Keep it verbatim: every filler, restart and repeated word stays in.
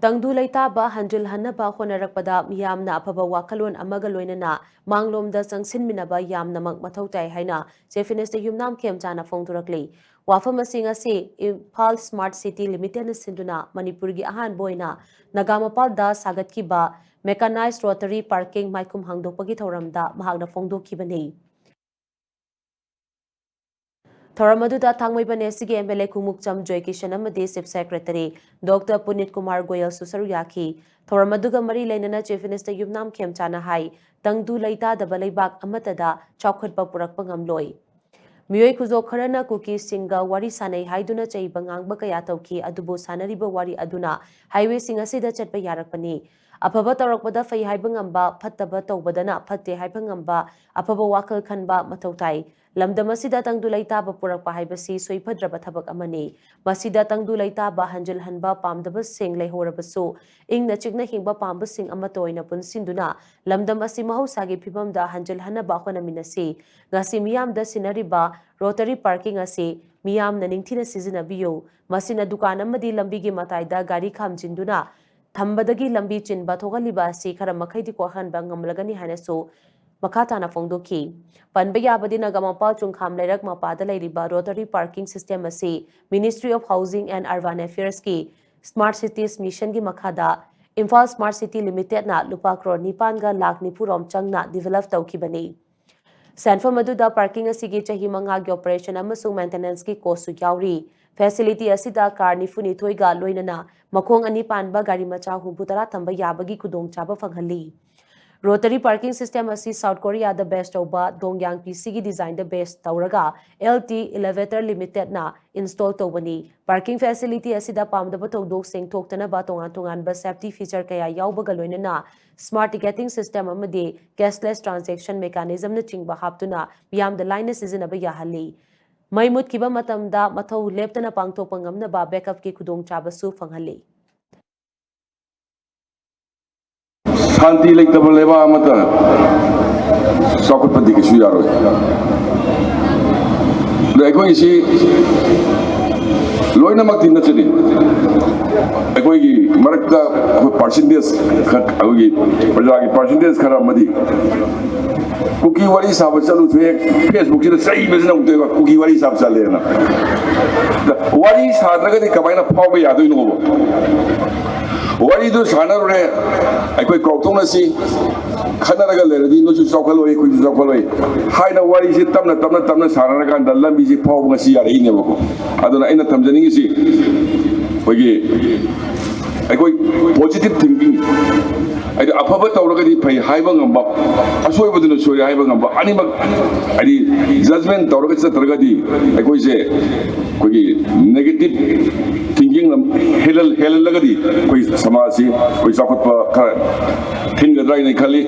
ꯇꯪꯗꯨ ꯂꯩꯇꯥꯕ ꯍꯟꯖꯤꯜꯍꯟꯅꯕ ꯍꯣꯠꯅꯔꯛꯄꯗ ꯃꯤꯌꯥꯝꯅ ꯑꯐꯕ ꯋꯥꯈꯜꯂꯣꯟ ꯑꯃꯒ ꯂꯣꯏꯅꯅ ꯃꯥꯡꯂꯣꯝꯗ ꯆꯪꯁꯤꯟꯃꯤꯟꯅꯕ ꯌꯥꯝꯅꯃꯛ ꯃꯊꯧ ꯇꯥꯏ ꯍꯥꯏꯅ Chief Minister ꯌꯨꯝꯅꯥꯝ ꯈꯦꯝꯆꯥꯅ ꯐꯣꯡꯗꯣꯔꯛꯂꯤ꯫ ꯋꯥꯐꯝ ꯑꯁꯤ ꯉꯁꯤ ꯏꯝꯐꯥꯜ Smart City Limitedꯅ ꯁꯤꯟꯗꯨꯅ ꯃꯅꯤꯄꯨꯔꯒꯤ ꯑꯍꯥꯟꯕ ꯑꯣꯏꯅ ꯅꯒꯥꯃꯄꯥꯜꯗ ꯁꯥꯒꯠꯈꯤꯕ Mechanized Rotary Parking ꯃꯥꯏꯈꯨꯝ ꯍꯥꯡꯗꯣꯛꯄꯒꯤ ꯊꯧꯔꯝꯗ ꯃꯍꯥꯛꯅ ꯐꯣꯡꯗꯣꯛꯈꯤꯕꯅꯤ꯫ ꯊꯧꯔꯝ ꯑꯗꯨꯗ ꯊꯥꯡꯃꯩꯕꯟ ꯑꯦꯁ ꯁꯤꯒꯤ ꯑꯦꯝ ꯑꯦꯜ ꯑꯦ ꯈꯣꯡꯎꯞꯆꯝ ꯖꯣꯏꯀꯤꯁꯟ ꯑꯃꯗꯤ Chief Secretary Doctor Punit Kumar Goyalꯁꯨ ꯁꯔꯨꯛ ꯌꯥꯈꯤ꯫ ꯊꯧꯔꯝ ꯑꯗꯨꯒ ꯃꯔꯤ ꯂꯩꯅꯅ Chief Minister ꯌꯨꯝꯅꯥꯝ ꯈꯦꯝꯆꯥꯅ ꯍꯥꯏ, ꯇꯪꯗꯨ ꯂꯩꯇꯥꯗꯕ ꯂꯩꯕꯥꯛ ꯑꯃꯠꯇꯗ ꯆꯥꯎꯈꯠꯄ ꯄꯨꯔꯛꯄ ꯉꯝꯂꯣꯏ꯫ ꯃꯤꯑꯣꯏ ꯈꯨꯖꯣꯛ ꯈꯔꯅ ꯀꯨꯀꯤꯁꯤꯡꯒ ꯋꯥꯔꯤ ꯁꯥꯟꯅꯩ ꯍꯥꯏꯗꯨꯅ ꯆꯩꯕ ꯉꯥꯡꯕ ꯀꯌꯥ ꯇꯧꯈꯤ, ꯑꯗꯨꯕꯨ ꯁꯥꯟꯅꯔꯤꯕ ꯋꯥꯔꯤ ꯑꯗꯨꯅ highwayꯁꯤꯡ ꯑꯁꯤꯗ ꯆꯠꯄ ꯌꯥꯔꯛꯄꯅꯤ꯫ ꯑꯐꯕ ꯇꯧꯔꯛꯄꯗ ꯐꯩ ꯍꯥꯏꯕ ꯉꯝꯕ, ꯐꯠꯇꯕ ꯇꯧꯕꯗꯅ ꯐꯠꯇꯦ ꯍꯥꯏꯕ ꯉꯝꯕ, ꯑꯐꯕ ꯋꯥꯈꯜ ꯈꯟꯕ ꯃꯊꯧ ꯇꯥꯏ꯫ ꯂꯝꯗꯝ ꯑꯁꯤꯗ ꯇꯪꯗꯨ ꯂꯩꯇꯥꯕ ꯄꯨꯔꯛꯄ ꯍꯥꯏꯕꯁꯤ ꯁꯣꯏꯐꯗ꯭ꯔꯕ ꯊꯕꯛ ꯑꯃꯅꯤ꯫ ꯃꯁꯤꯗ ꯇꯪꯗꯨ ꯂꯩꯇꯥꯕ ꯍꯟꯖꯤꯜꯍꯟꯕ ꯄꯥꯝꯗꯕꯁꯤꯡ ꯂꯩꯍꯧꯔꯕꯁꯨ, ꯏꯪꯅ ꯆꯤꯛꯅ ꯍꯤꯡꯕ ꯄꯥꯝꯕꯁꯤꯡ ꯑꯃꯠꯇ ꯑꯣꯏꯅ ꯄꯨꯟꯁꯤꯟꯗꯨꯅ ꯂꯝꯗꯝ ꯑꯁꯤ ꯃꯍꯧꯁꯥꯒꯤ ꯐꯤꯕꯝꯗ ꯍꯟꯖꯤꯜꯍꯟꯅꯕ ꯍꯣꯠꯅꯃꯤꯟꯅꯁꯤ꯫ ꯉꯁꯤ ꯃꯤꯌꯥꯝꯗ ꯁꯤꯟꯅꯔꯤꯕ Rotary Parking ꯑꯁꯤ ꯃꯤꯌꯥꯝꯅ ꯅꯤꯡꯊꯤꯅ ꯁꯤꯖꯤꯟꯅꯕꯤꯌꯨ꯫ ꯃꯁꯤꯅ ꯗꯨꯀꯥꯟ ꯑꯃꯗꯤ ꯂꯝꯕꯤꯒꯤ ꯃꯇꯥꯏꯗ ꯒꯥꯔꯤ ꯈꯥꯝꯖꯤꯟꯗꯨꯅ ꯊꯝꯕꯗꯒꯤ ꯂꯝꯕꯤ ꯆꯤꯟꯕ ꯊꯣꯛꯍꯜꯂꯤꯕ ꯑꯁꯤ ꯈꯔ ꯃꯈꯩꯗꯤ ꯀꯣꯛꯍꯟꯕ ꯉꯝꯂꯒꯅꯤ ꯍꯥꯏꯅꯁꯨ ꯃꯈꯥ ꯇꯥꯅ ꯐꯣꯡꯗꯣꯛꯈꯤ꯫ ꯄꯟꯕ ꯌꯥꯕꯗꯤ ꯅꯒꯥꯃꯄꯥꯜ ꯆꯨꯡꯈꯥꯝ ꯂꯩꯔꯛ ꯃꯄꯥꯗ ꯂꯩꯔꯤꯕ Rotary Parking System ꯑꯁꯤ Ministry of Housing and Urban Affairsꯀꯤ Smart Cities Missionꯒꯤ ꯃꯈꯥꯗ ꯏꯝꯐꯥꯜ Smart City Limitedꯅ ꯂꯨꯄꯥ ꯀ꯭ꯔꯣꯔ ꯅꯤꯄꯥꯟꯒ ꯂꯥꯈ ꯅꯤꯐꯨ ꯔꯣꯝ ꯆꯪꯅ develop ꯇꯧꯈꯤꯕꯅꯤ꯫ ꯁꯦꯟꯐꯝ ꯑꯗꯨꯗ parking ꯑꯁꯤꯒꯤ ꯆꯍꯤ ꯃꯉꯥꯒꯤ operation ꯑꯃꯁꯨꯡ maintenanceꯀꯤ costꯁꯨ ꯌꯥꯎꯔꯤ꯫ Facility ꯑꯁꯤꯗ car ꯅꯤꯐꯨꯅꯤꯊꯣꯏꯒ ꯂꯣꯏꯅꯅ ꯃꯈꯣꯡ ꯑꯅꯤ ꯄꯥꯟꯕ ꯒꯥꯔꯤ ꯃꯆꯥ ꯍꯨꯝꯐꯨꯇꯔꯥ ꯊꯝꯕ ꯌꯥꯕꯒꯤ ꯈꯨꯗꯣꯡꯆꯥꯕ ꯐꯪꯍꯜꯂꯤ꯫ Rotary Parking System ꯑꯁꯤ South Koreaꯗ base ꯇꯧꯕ ꯗꯣꯡꯌꯥꯡ ꯄꯤ ꯁꯤꯒꯤ designꯗ base ꯇꯧꯔꯒ L T Elevator Limitedꯅ install ꯇꯧꯕꯅꯤ꯫ Parking facility ꯑꯁꯤꯗ ꯄꯥꯝꯗꯕ ꯊꯧꯗꯣꯛꯁꯤꯡ ꯊꯣꯛꯇꯅꯕ ꯇꯣꯉꯥꯟ ꯇꯣꯉꯥꯟꯕ safety feature ꯀꯌꯥ ꯌꯥꯎꯕꯒ ꯂꯣꯏꯅꯅ smart ticketing system ꯑꯃꯗꯤ cashless transaction mechanismꯅꯆꯤꯡꯕ ꯍꯥꯞꯇꯨꯅ ꯃꯤꯌꯥꯝꯗ ꯂꯥꯏꯅ ꯁꯤꯖꯤꯟꯅꯕ ꯌꯥꯍꯜꯂꯤ꯫ ꯃꯩ ꯃꯨꯠꯈꯤꯕ ꯃꯇꯝꯗ ꯃꯊꯧ ꯂꯦꯞꯇꯅ ꯄꯥꯡꯊꯣꯛꯄ ꯉꯝꯅꯕ backupꯀꯤ ꯈꯨꯗꯣꯡꯆꯥꯕꯁꯨ ꯐꯪꯍꯜꯂꯤ꯫ ꯁꯥꯟꯇꯤ ꯂꯩꯇꯕ ꯂꯩꯕꯥꯛ ꯑꯃꯠꯇ ꯆꯥꯎꯈꯠꯄꯗꯤ ꯀꯩꯁꯨ ꯌꯥꯔꯣꯏ꯫ ꯑꯗ ꯑꯩꯈꯣꯏꯁꯤ ꯂꯣꯏꯅꯃꯛꯇꯤ ꯅꯠꯆꯗꯦ꯫ ꯑꯩꯈꯣꯏꯒꯤ ꯃꯔꯛꯇ ꯑꯩꯈꯣꯏ ꯄꯥꯔꯁꯦꯟꯇꯦꯖ ꯈꯔ, ꯑꯩꯈꯣꯏꯒꯤ ꯄ꯭ꯔꯖꯥꯒꯤ ꯄꯥꯔꯁꯦꯟꯇꯦꯖ ꯈꯔ ꯑꯃꯗꯤ ꯀꯨꯀꯤ ꯋꯥꯔꯤ ꯁꯥꯕ ꯆꯠꯂꯨꯁꯨ ꯍꯦꯛ ꯐꯦꯁꯕꯨꯛꯁꯤꯗ ꯆꯩꯕꯁꯤꯅ ꯑꯃꯨꯛꯇꯣꯏꯕ, ꯀꯨꯀꯤ ꯋꯥꯔꯤ ꯁꯥꯕ ꯆꯠꯂꯦꯅ꯫ ꯋꯥꯔꯤ ꯁꯥꯗ꯭ꯔꯒꯗꯤ ꯀꯃꯥꯏꯅ ꯐꯥꯎꯕ ꯌꯥꯗꯣꯏꯅꯣꯕ? ꯋꯥꯔꯤꯗꯨ ꯁꯥꯟꯅꯔꯨꯔꯦ, ꯑꯩꯈꯣꯏ ꯀꯥꯎꯊꯣꯛꯅꯁꯤ, ꯈꯟꯅꯔꯒ ꯂꯩꯔꯗꯤ ꯅꯣꯏꯁꯨ ꯆꯥꯎꯈꯠꯂꯣꯏ, ꯑꯩꯈꯣꯏꯁꯨ ꯆꯥꯎꯈꯠꯂꯣꯏ ꯍꯥꯏꯅ ꯋꯥꯔꯤꯁꯤ ꯇꯞꯅ ꯇꯞꯅ ꯇꯞꯅ ꯁꯥꯟꯅꯔꯀꯥꯟꯗ ꯂꯝꯕꯤꯁꯤ ꯐꯥꯎꯕ ꯉꯁꯤ ꯌꯥꯔꯛꯏꯅꯦꯕꯀꯣ꯫ ꯑꯗꯨꯅ ꯑꯩꯅ ꯊꯝꯖꯅꯤꯡꯉꯤꯁꯤ, ꯑꯩꯈꯣꯏꯒꯤ ꯑꯩꯈꯣꯏ ꯄꯣꯖꯤꯇꯤꯚ ꯊꯤꯡꯀꯤꯡ, ꯍꯥꯏꯗꯤ ꯑꯐꯕ ꯇꯧꯔꯒꯗꯤ ꯐꯩ ꯍꯥꯏꯕ ꯉꯝꯕ, ꯑꯁꯣꯏꯕꯗꯨꯅ ꯁꯣꯏ ꯍꯥꯏꯕ ꯉꯝꯕ, ꯑꯅꯤꯃꯛ ꯍꯥꯏꯗꯤ ꯖꯖꯃꯦꯟ ꯇꯧꯔꯒ ꯆꯠꯇ꯭ꯔꯒꯗꯤ ꯑꯩꯈꯣꯏꯁꯦ ꯑꯩꯈꯣꯏꯒꯤ ꯅꯦꯒꯦꯇꯤꯚ ꯊꯤꯡꯀꯤꯡ ꯍꯦꯜꯍꯜ-, ꯍꯦꯜꯍꯜꯂꯒꯗꯤ ꯑꯩꯈꯣꯏ ꯁꯃꯥꯖꯁꯤ ꯑꯩꯈꯣꯏ ꯆꯥꯎꯈꯠꯄ ꯈꯔ ꯊꯤꯟꯒꯗ꯭ꯔꯥ ꯍꯥꯏꯅ ꯈꯜꯂꯤ꯫